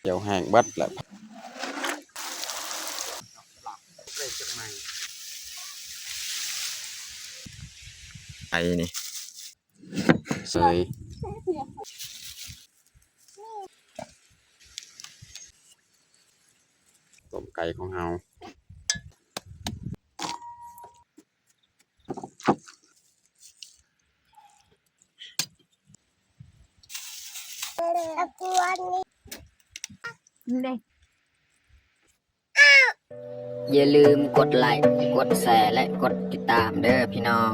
ກ່ຽວແຫ້ງເບິດແລ້ວ ໄປນີ້ເສີຍ ຕົ້ມໄກ່ຂອງເຮົາ. ຢ່າລືມກົດໄລ້ ກົດແຊ ແລະ ກົດຕິດຕາມເດີພີ່ນ້ອງ.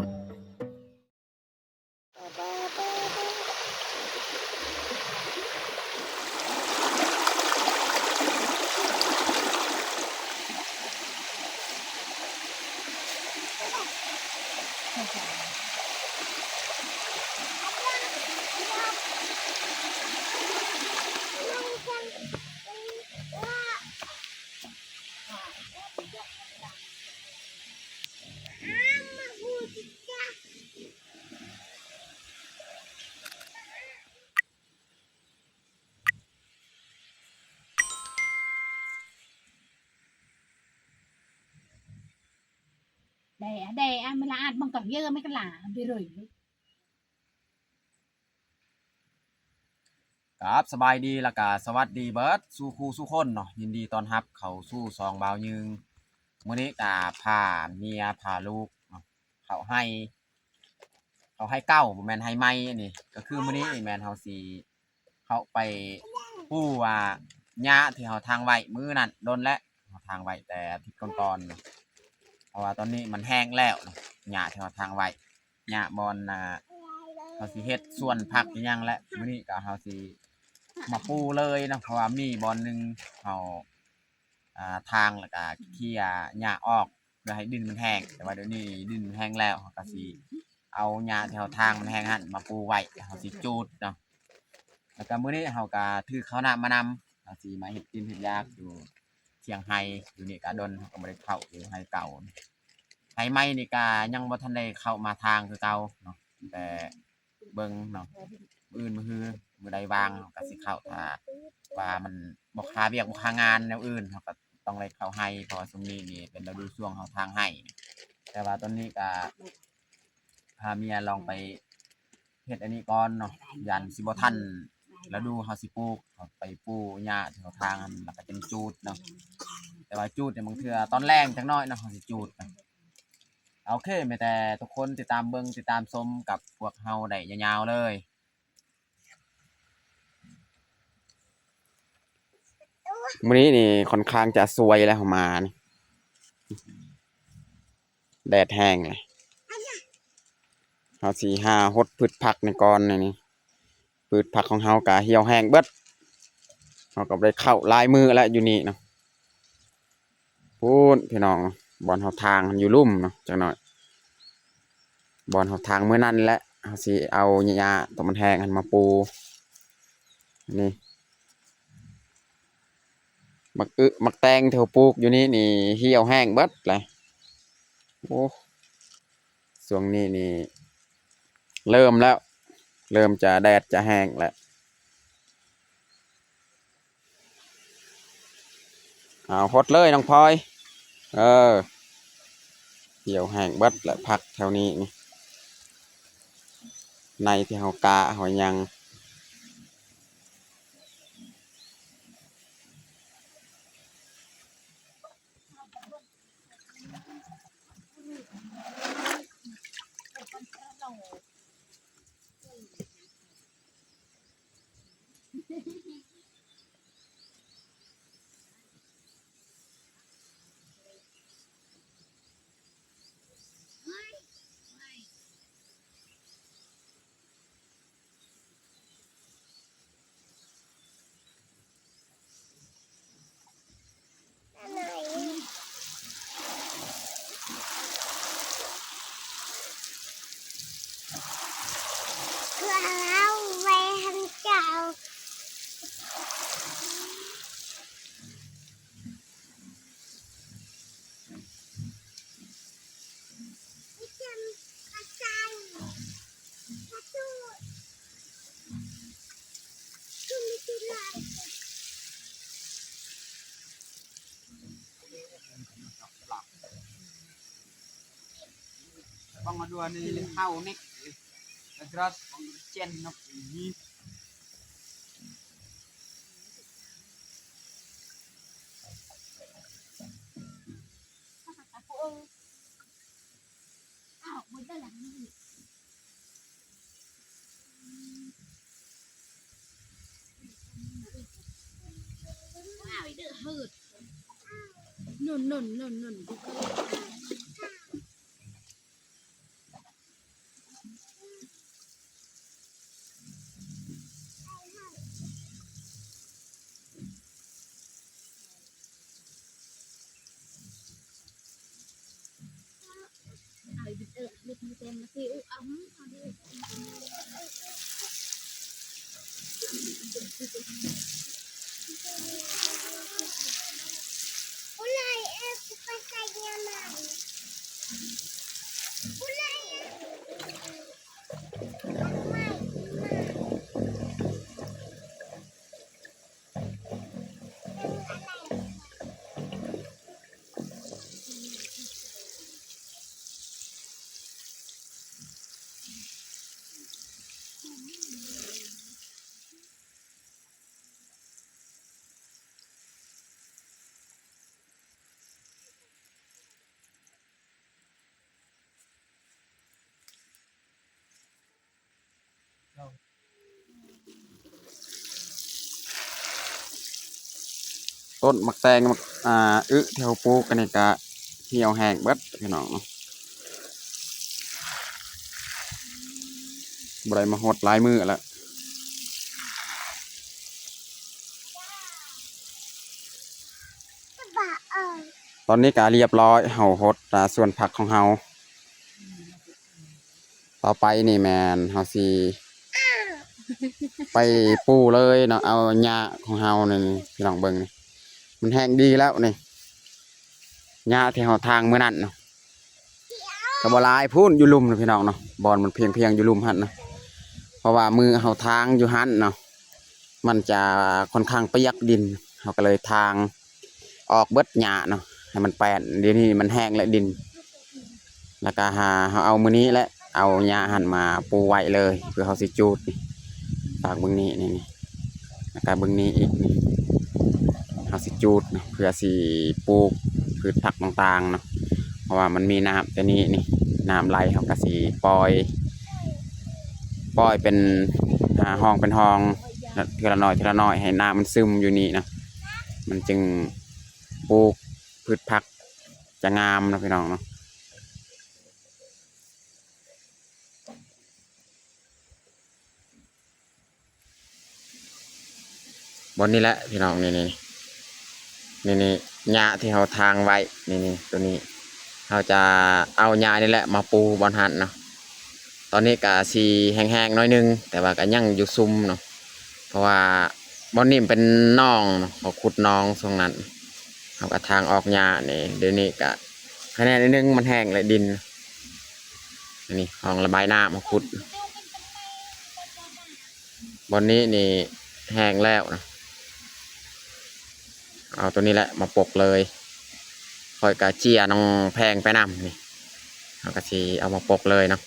ແດ່ ແດ່ ອະ ເວລາອາດມັນກໍເຢີມ ມັນກໍຫຼາໄປເລີຍ. ຄັບ ສະບາຍດີ ແລ້ວກະສະຫວັດດີເບິດສູ່ຄູ່ສູ່ຄົນເນາະ, ຍິນດີຕ້ອນຮັບເຂົ້າສູ່ຊ່ອງບ່າວຍືງ. ມື້ນີ້ກະພາເມຍພາລູກເນາະ ເຂົ້າໄຮ່ ເຂົ້າໄຮ່ເກົ່າ ບໍ່ແມ່ນໄຮ່ໃໝ່. ອັນນີ້ກໍຄືມື້ນີ້ນີ້ແມ່ນເຮົາຊິເຂົ້າໄປປູວ່າຫຍ້າທີ່ເຮົາຖາງໄວ້ມື້ນັ້ນ ດົນແລ້ວ ເຮົາຖາງໄວ້ແຕ່ອາທິດກ່ອນໆ ເພາະວ່າຕອນນີ້ມັນແຫ້ງແລ້ວເນາະ ຫຍ້າທີ່ເຮົາຖາງໄວ້ ຫຍ້າບ່ອນ ອ່າ ເຮົາຊິເຮັດສວນຜັກອີ່ຫຍັງແຫຼະ. ມື້ນີ້ກໍເຮົາຊິມາປູເລີຍເນາະ ເພາະວ່າມີບ່ອນໜຶ່ງເຮົາ ອ່າ ຖາງ ແລ້ວກໍເຄຍຫຍ້າອອກ ເພື່ອໃຫ້ດິນມັນແຫ້ງ, ແຕ່ວ່າດຽວນີ້ດິນມັນແຫ້ງແລ້ວ ເຮົາກໍຊິເອົາຫຍ້າທີ່ເຮົາຖາງມັນແຫ້ງຫັ້ນມາປູໄວ້ ເຮົາຊິຈູດເນາະ. ແລ້ວກໍມື້ນີ້ເຮົາກໍຖືເຂົ້ານ້ຳມານຳ ເຮົາຊິມາເຮັດກິນເຮັດຢາກຢູ່ ທ່ຽງໄຮ່. ຢູ່ນີ້ກະດົນ ເຮົາກໍບໍ່ໄດ້ເຂົ້າຢູ່ໄຮ່ເກົ່າ. ໄຮ່ໃໝ່ນີ້ກະຍັງບໍ່ທັນໄດ້ເຂົ້າມາຖາງຄືເກົ່າເນາະ, ແຕ່ເບິ່ງເນາະ ມື້ອື່ນມື້ຮື ມື້ໃດວ່າງເຮົາກະຊິເຂົ້າ ຖ້າວ່າມັນບໍ່ຄາວຽກບໍ່ຄາງານແນວອື່ນ ເຮົາກະຕ້ອງໄດ້ເຂົ້າໄຮ່ ເພາະວ່າຊ່ວງນີ້ນີ້ເປັນລະດູຊ່ວງເຮົາຖາງໄຮ່. ແຕ່ວ່າຕອນນີ້ກະ ພາເມຍລອງໄປເຮັດອັນນີ້ກ່ອນເນາະ ຢ້ານຊິບໍ່ທັນລະດູເຮົາຊິປູກ. ເຮົາໄປປູຫຍ້າແຖວທາງຫັ້ນ ແລ້ວກໍຈຶ່ງຈູດເນາະ, ແຕ່ວ່າຈູດນີ້ບາງເທື່ອຕອນແລງຈັກໜ້ອຍເນາະ ເຮົາຊິຈູດ. ໂອເຄ ມີແຕ່ທຸກຄົນຕິດຕາມເບິ່ງ ຕິດຕາມຊົມກັບພວກເຮົາໄດ້ຍາວໆເລີຍ. ມື້ນີ້ນີ້ຄ່ອນຂ້າງຈະສວຍແລ້ວ ເຮົາມານີ້ ແດດແຮງເລີຍ. ເຮົາຊິຫາຫົດພືດຜັກນີ້ກ່ອນ. ນີ້ ພືດຜັກຂອງເຮົາກະຫ່ຽວແຫ້ງເບິດ, ເຮົາກໍບໍ່ໄດ້ເຂົ້າຫຼາຍມື້ແລ້ວຢູ່ນີ້ເນາະ. ພຸ້ນ ພີ່ນ້ອງ ບ່ອນເຮົາຖາງຢູ່ລຸ່ມເນາະ ຈັກໜ້ອຍ ບ່ອນເຮົາຖາງມື້ນັ້ນແຫຼະ ເຮົາຊິເອົາຫຍ້າຕົວມັນແຫ້ງຫັ້ນມາປູ. ນີ້ ໝາກອຶໝາກແຕງທີ່ເຮົາປູກຢູ່ນີ້ນີ້ ຫ່ຽວແຫ້ງເບິດແຫຼະ. ໂອ້ ຊ່ວງນີ້ນີ້ເລີ່ມແລ້ວ ເລີ່ມຈະແດດຈະແຫ້ງແລ້ວ. ເອົາ ຫົດເລີຍນ້ອງພອຍ. ເອີ ຫ່ຽວແຫ້ງເບິດແຫຼະ ຜັກແຖວນີ້ນີ້ ໃນທີ່ເຮົາກະເຮົາຫຍັງ. Pangadu ni hau nek. Nagras pang cen nok ni. Nun, nun, nun, nun. ຕົ້ນໝາກແຕງ ໝາກ ອ່າ ອຶ ທີ່ເຮົາປູກອັນນີ້ກະຫ່ຽວແຫ້ງເບິດພີ່ນ້ອງເນາະ ບໍ່ໄດ້ມາຫົດຫຼາຍມື້ແລ້ວ. ຕອນນີ້ກະລຽບຮ້ອຍ ເຮົາຫົດ ອ່າ ສວນຜັກຂອງເຮົາ. ຕໍ່ໄປນີ້ແມ່ນເຮົາຊິໄປປູເລີຍເນາະ ເອົາຫຍ້າຂອງເຮົານີ້ພີ່ນ້ອງເບິ່ງນີ້ ມັນແຫ້ງດີແລ້ວນີ້ ຫຍ້າທີ່ເຮົາຖາງມື້ນັ້ນເນາະ ກະບໍ່ຫຼາຍ ພຸ້ນຢູ່ລຸ່ມນະພີ່ນ້ອງເນາະ ບ່ອນມັນພຽງໆຢູ່ລຸ່ມຫັ້ນນະ ເພາະວ່າມື້ເຮົາຖາງຢູ່ຫັ້ນເນາະ ມັນຈະຄ່ອນຂ້າງປຽກດິນ ເຮົາກະເລີຍຖາງອອກເບິດຫຍ້າເນາະ ໃຫ້ມັນແປ້ນ ດຽວນີ້ມັນແຫ້ງແລ້ວດິນ ລະກະຫາເຮົາເອົາມື້ນີ້ແຫຼະ ເອົາຫຍ້າຫັ້ນມາປູໄວ້ເລີຍ ເພື່ອເຮົາຊິຈູດນີ້ ຝາກເບິ່ງນີ້ ນີ້ ນີ້ ລະກະເບິ່ງນີ້ອີກນີ້ ເຮົາຊິຈູດນະ ເພື່ອຊິປູກພືດຜັກຕ່າງໆເນາະ ເພາະວ່າມັນມີນ້ຳແຕ່ນີ້ນີ້ ນ້ຳໄຫຼ ເຮົາກະຊິປ່ອຍ ປ່ອຍເປັນ ອ່າ ຮ່ອງເປັນຮ່ອງ ເທື່ອລະໜ້ອຍເທື່ອລະໜ້ອຍ ໃຫ້ນ້ຳມັນຊຶມຢູ່ນີ້ນະ ມັນຈຶ່ງປູກພືດຜັກຈະງາມເນາະ ພີ່ນ້ອງເນາະ. ບ່ອນນີ້ແຫຼະພີ່ນ້ອງ ນີ້ ນີ້ ນີ້ ນີ້ ຫຍ້າທີ່ເຮົາຖາງໄວ້ ນີ້ ນີ້ ໂຕນີ້ ເຮົາຈະເອົາຫຍ້ານີ້ແຫຼະມາປູບ່ອນຫັ້ນເນາະ. ຕອນນີ້ກະຊິແຫ້ງໆໜ້ອຍໜຶ່ງ ແຕ່ວ່າກະຍັງຢູ່ຊຸ່ມເນາະ ເພາະວ່າບ່ອນນີ້ມັນເປັນໜອງເນາະ ເຂົາຂຸດໜອງຊ່ວງນັ້ນ ເຮົາກະຖາງອອກຫຍ້ານີ້ ດຽວນີ້ກະ ຄະແນນໜ້ອຍໜຶ່ງ ມັນແຫ້ງແລ້ວດິນ ອັນນີ້ຮ່ອງລະບາຍນ້ຳ ເຮົາຂຸດ ບ່ອນນີ້ນີ້ແຫ້ງແລ້ວນະ ເອົາໂຕນີ້ແຫຼະມາປົກເລີຍ ຂ້ອຍກະເຈຍນ້ອງແພງໄປນຳນີ້ ເຮົາກະຊິເອົາມາປົກເລີຍເນາະ.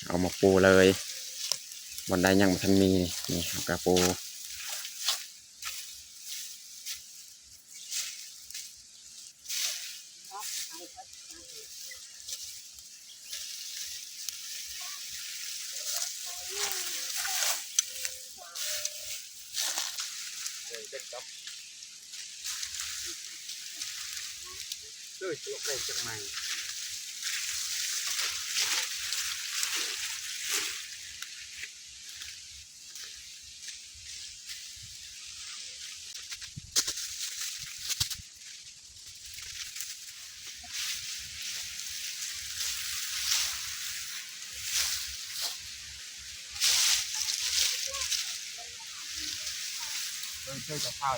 ເອົາມາປູເລີຍ ບ່ອນໃດຍັງບໍ່ທັນມີ ນີ້ເຮົາກະປູ. ເອີ ເຈີກັບເຂົາ.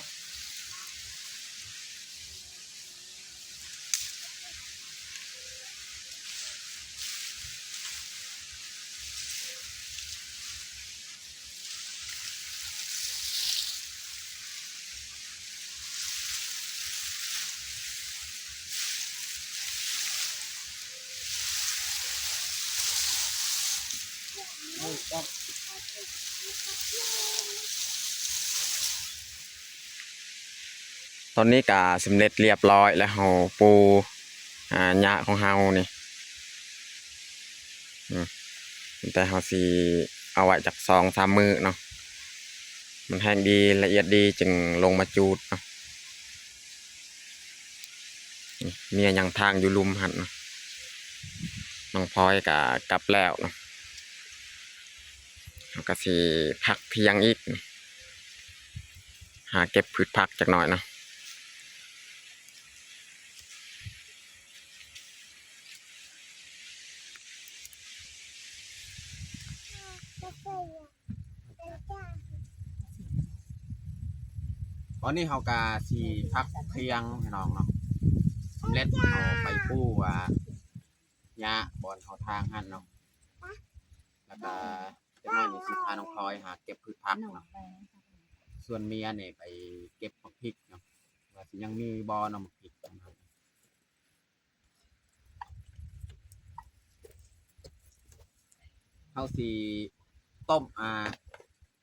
ຕອນນີ້ກະສຳເລັດລຽບຮ້ອຍແລ້ວ ເຮົາປູ ອ່າ ຫຍ້າຂອງເຮົານີ້ ອືມ ແຕ່ເຮົາຊິເອົາໄວ້ຈັກສອງສາມມື້ເນາະ ມັນແຫ້ງດີ ລະອຽດດີ ຈຶ່ງລົງມາຈູດເນາະ. ເມຍຍັງທາງຢູ່ລຸ່ມຫັ້ນເນາະ ນ້ອງພອຍກະກັບແລ້ວເນາະ ເຮົາກະຊິພັກທ່ຽງອີກ ຫາເກັບພືດຜັກຈັກໜ້ອຍເນາະ. ຕອນນີ້ເຮົາກະຊິພັກທ່ຽງພີ່ນ້ອງເນາະ ສຳເລັດເຮົາໄປປູ ອ່າ ຫຍ້າບ່ອນເຮົາທາງຫັ້ນເນາະ ແລ້ວກະຈັກໜ້ອຍນີ້ຊິພານ້ອງພອຍຫາເກັບພືດຜັກເນາະ ສ່ວນເມຍນີ້ໄປເກັບໝາກພິກເນາະ ວ່າຊິຍັງມີບໍ່ເນາະ ໝາກພິກຂອງເຮົາ. ເຮົາຊິຕົ້ມ ອ່າ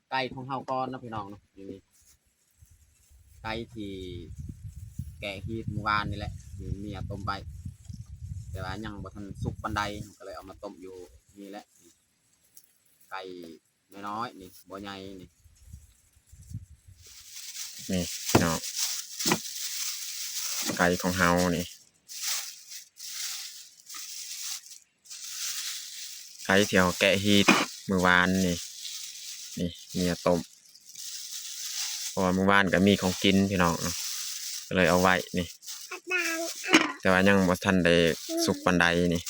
ໄກ່ຂອງເຮົາກ່ອນເນາະພີ່ນ້ອງເນາະ. ນີ້ ໄກ່ທີ່ແກະຮີດມື້ວານນີ້ແຫຼະ ທີ່ເມຍຕົ້ມໄວ້ ແຕ່ວ່າຍັງບໍ່ທັນສຸກປານໃດ ເຮົາກະເລີຍເອົາມາຕົ້ມຢູ່ນີ້ແຫຼະ. ໄກ່ນ້ອຍໆ ນີ້ ບໍ່ໃຫຍ່ນີ້ ນີ້ພີ່ນ້ອງ ໄກ່ຂອງເຮົານີ້ ໄກ່ທີ່ເຮົາແກະຮີດມື້ວານນີ້ ນີ້ເມຍຕົ້ມ ເພາະວ່າມື້ວານກະມີຂອງກິນພີ່ນ້ອງ ກະເລີຍເອົາໄວ້ນີ້ ແຕ່ວ່າຍັງບໍ່ທັນໄດ້ສຸກປານໃດນີ້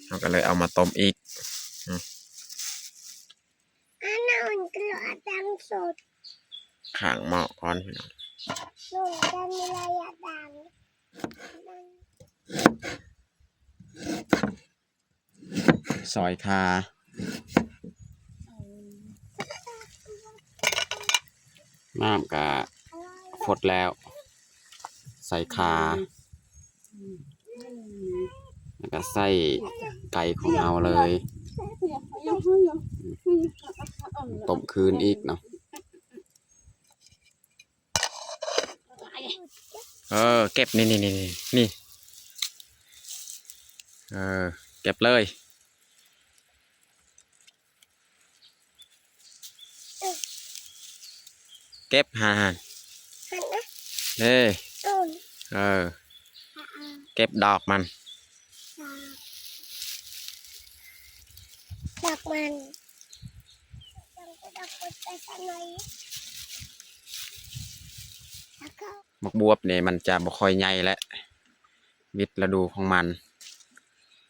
ເຮົາກະເລີຍເອົາມາຕົ້ມອີກ. ຂ້າງໝໍ້ກ່ອນພີ່ນ້ອງ ຊອຍຂ່າ ນ້ຳກະຟົດແລ້ວ ໃສ່ຂ່າ ແລ້ວກະໃສ່ໄກ່ຂອງເຮົາເລີຍ ຕົ້ມຄືນອີກເນາະ. ເອີ ເກັບ ນີ້ ນີ້ ນີ້ ນີ້ ເອີ ເກັບເລີຍ ເກັບ ຫັ້ນ ຫັ້ນນະ ເດ້ ເອີ ເກັບດອກມັນ ດອກມັນ ໝາກບວບນີ້ມັນຈະບໍ່ຄ່ອຍໃຫຍ່ແຫຼະ ວິດລະດູຂອງມັນ.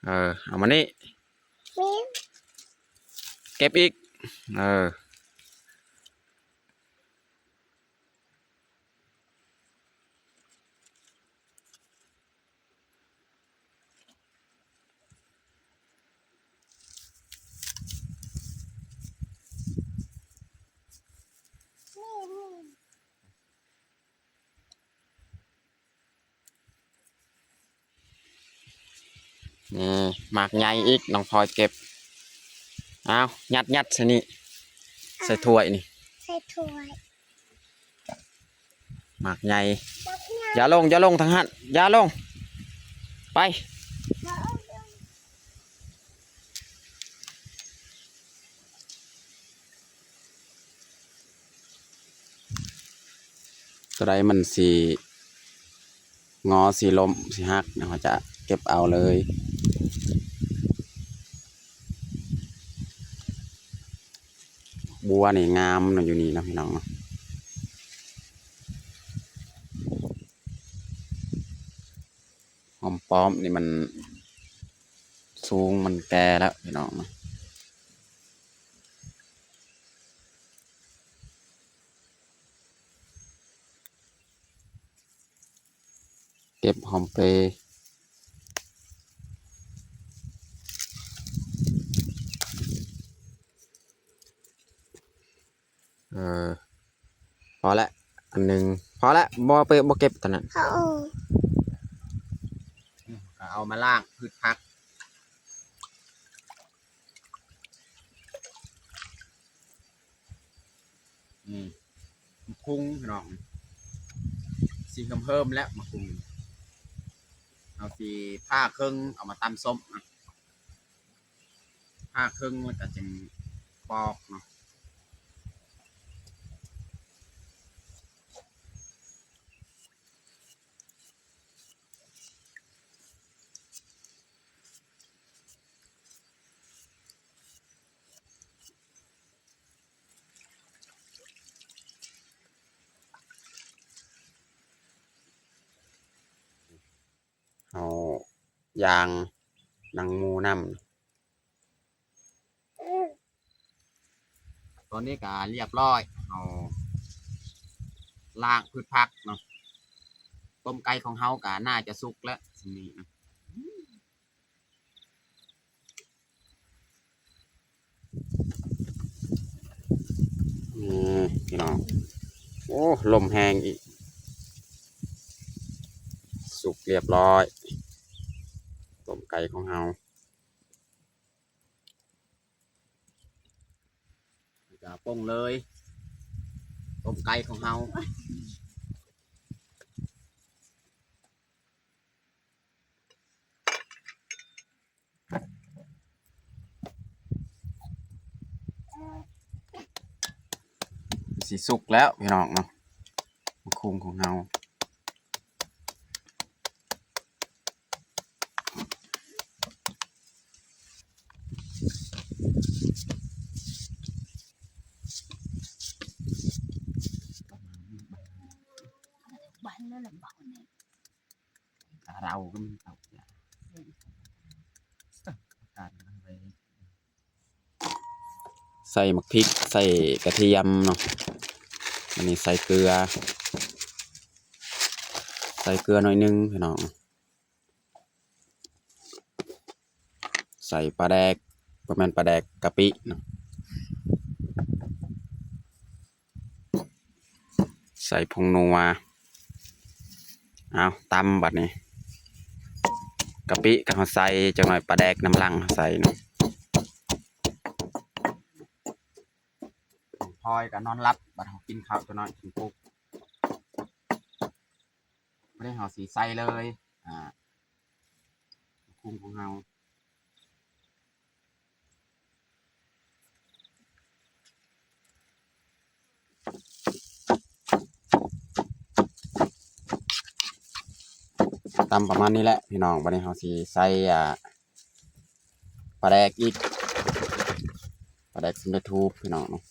ເອີ ເອົາມານີ້ ເກັບອີກ ເອີ. ນີ້ ໝາກໃຫຍ່ອີກ ນ້ອງພອຍເກັບ ເອົາ ຍັດ ຍັດໃສ່ນີ້ ໃສ່ຖ້ວຍນີ້ ໃສ່ຖ້ວຍ ໝາກໃຫຍ່ ໝາກໃຫຍ່ ຢ່າລົງ ຢ່າລົງທາງຫັ້ນ ຢ່າລົງ ໄປ. ໂຕໃດມັນຊິງໍ ຊິລົ້ມ ຊິຫັກ ເຮົາຈະເກັບເອົາເລີຍ. ບົວນີ້ງາມເນາະ ຢູ່ນີ້ເນາະ ພີ່ນ້ອງເນາະ. ຫອມປ້ອມນີ້ມັນສູງ ມັນແກ່ແລ້ວ ພີ່ນ້ອງເນາະ. ກັບຫອມເປ. ເອີ ພໍແລ້ວ ອັນໜຶ່ງ ພໍແລ້ວ ບໍ່ເປ ບໍ່ເກັບຕອນນັ້ນ. ເອົາມາລ້າງພືດຜັກ. ອືມ ໝາກຄຸງພີ່ນ້ອງ ຊິເຫີມໆແລ້ວໝາກຄຸງ. ເຮົາຊິຜ່າເຄິ່ງເອົາມາຕຳສົ້ມນະ ຜ່າເຄິ່ງແລ້ວກໍຈຶ່ງປອກເນາະ. ເຮົາຍ່າງໜັງໝູນຳ. ຕອນນີ້ກໍລຽບຮ້ອຍ ເຮົາລ້າງພືດຜັກເນາະ. ຕົ້ມໄກ່ຂອງເຮົາກໍໜ້າຈະສຸກແລ້ວຊ່ຳນີ້ນະ. ນີ້ພີ່ນ້ອງ ໂອ້ ລົມແຮງອີກ. ສຸກລຽບຮ້ອຍ ຕົ້ມໄກ່ຂອງເຮົາ. ກະປົງເລີຍ ຕົ້ມໄກ່ຂອງເຮົາ. ຊິສຸກແລ້ວພີ່ນ້ອງເນາະ ໝາກຄຸງຂອງເຮົາ. ໃສ່ໝາກພິກ ໃສ່ກະທຽມເນາະ. ອັນນີ້ໃສ່ເກືອ ໃສ່ເກືອໜ້ອຍໜຶ່ງພີ່ນ້ອງ. ໃສ່ປາແດກ ບໍ່ແມ່ນປາແດກ ກະປິເນາະ. ໃສ່ຜົງນົວ. ເອົາ ຕຳບັດນີ້ ກະປິກໍເຮົາໃສ່ ຈັກໜ້ອຍປາແດກນຳຫຼັງເຮົາໃສ່ເນາະ. ພອຍກໍນອນຫຼັບ ບັດເຮົາກິນເຂົ້າຈັກໜ້ອຍຈຶ່ງປຸກ. ບັດນີ້ເຮົາຊິໃສ່ເລີຍ ອ່າ ໝາກຄຸງຂອງເຮົາ. ຕຳປະມານນີ້ແຫຼະພີ່ນ້ອງ. ບັດນີ້ເຮົາຊິໃສ່ ອ່າ ປາແດກອີກ ປາແດກສຳເລັດຮູບພີ່ນ້ອງເນາະ.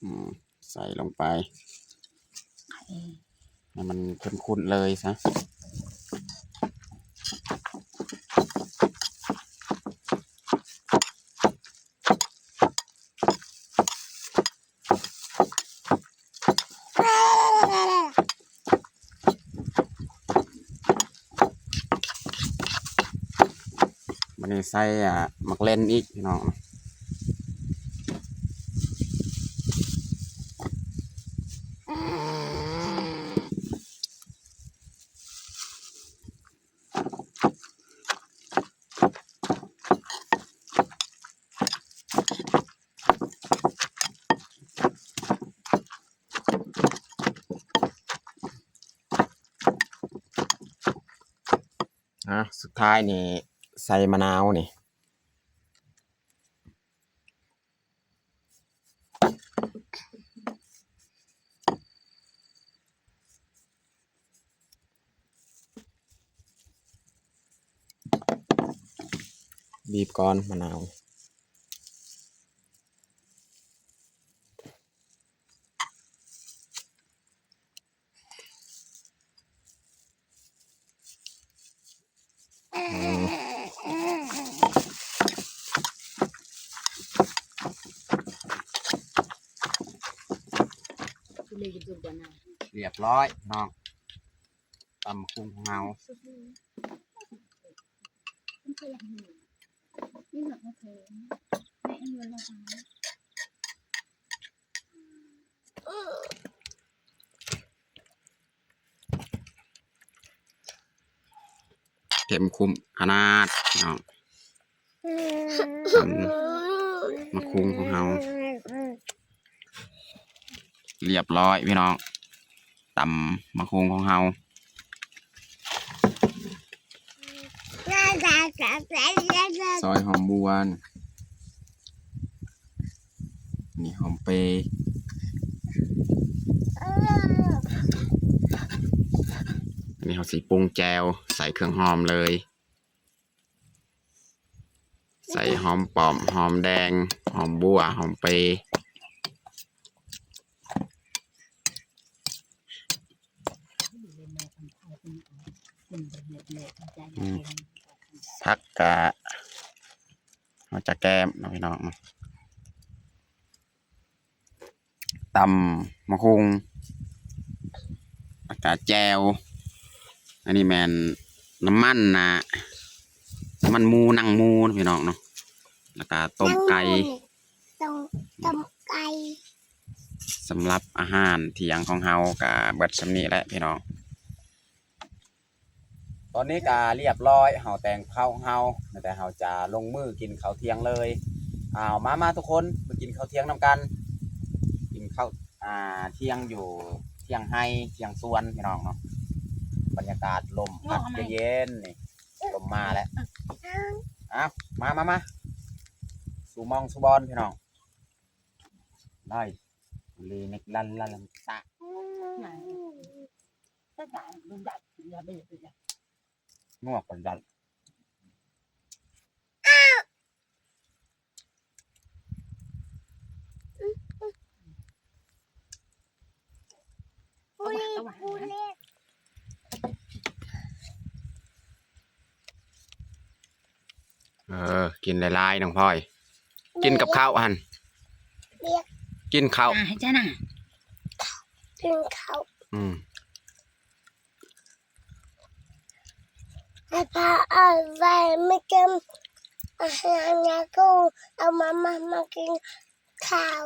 ອືມ ໃສ່ລົງໄປ ໃຫ້ມັນເຂັ້ມຂຸ້ນເລີຍຊະ. ບັດນີ້ໃສ່ ອ່າ ໝາກເລັ່ນອີກພີ່ນ້ອງ. ອ່າ ສຸດທ້າຍນີ້ໃສ່ມະນາວນີ້. ບີບກ່ອນມະນາວ. ອືມ ຊິ ຮຽບຮ້ອຍພີ່ນ້ອງ ຕຳບັກຫຸ່ງຂອງເຮົາ. ເຂັ້ມຂຸ້ນຂະໜາດພີ່ນ້ອງ ຕຳບັກຫຸ່ງຂອງເຮົາ ຮຽບຮ້ອຍພີ່ນ້ອງ ຕຳບັກຫຸ່ງຂອງເຮົາ ຊອຍຫອມບົວ ນີ້ຫອມເປ ອັນນີ້ເຮົາຊິປຸງແຈ່ວ ໃສ່ເຄື່ອງຫອມເລີຍ ໃສ່ຫອມປ້ອມ ຫອມແດງ ຫອມບົວ ຫອມເປ ອືມ ຜັກກະ ເຮົາຈະແກ້ມເນາະພີ່ນ້ອງເນາະ ຕຳບັກຫຸ່ງ ແລ້ວກະແຈ່ວ ອັນນີ້ແມ່ນນ້ຳມັນນະ ນ້ຳມັນໝູ ໜັງໝູເນາະພີ່ນ້ອງເນາະ ແລ້ວກະຕົ້ມໄກ່ ໜັງໝູ ຕົ້ມ ຕົ້ມໄກ່. ສຳລັບອາຫານທ່ຽງຂອງເຮົາກະເບິດສ່ຳນີ້ແຫຼະພີ່ນ້ອງ. ຕອນນີ້ກະຮຽບຮ້ອຍ ເຮົາແຕ່ງເຂົ້າຂອງເຮົາ ແຕ່ເຮົາຈະລົງມືກິນເຂົ້າທ່ຽງເລີຍ. ອ້າວ ມາ ມາທຸກຄົນ ມາກິນເຂົ້າທ່ຽງນຳກັນ ກິນເຂົ້າ ອ່າ ທ່ຽງຢູ່ທ່ຽງໄຮ່ທ່ຽງສວນພີ່ນ້ອງເນາະ ບັນຍາກາດລົມພັດເຢັນໆ ນີ້ ລົມມາແລ້ວ. ອ້າວ ມາ ມາ ມາ ສູ່ໝ່ອງສູ່ບ່ອນພີ່ນ້ອງ ໄດ້ ລີນິກລັນລັນສະ ງວກກັນດັນ ເອີ ກິນຫຼາຍໆ ນ້ອງພອຍ ກິນກັບເຂົ້າຫັ້ນ ກິນເຂົ້າ ອ່າ ໃຫ້ເຈົ້ານະ ກິນເຂົ້າ ອືມ ໃຫ້ພາເອົາໄວ້ມາກິນອາຫານ ແລ້ວກໍເອົາມາ ມາ ມາກິນເຂົ້າ.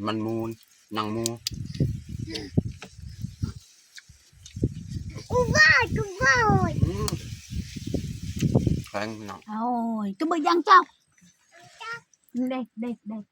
ມັນໝູ ໜັງໝູ ກູວ່າ ກູວ່າ ອືມ ແຂງເນາະ ໂອ້ຍ ກະເບີດຫຍັງເຈົ້າ ເດັກ ເດັກ ເດັກ.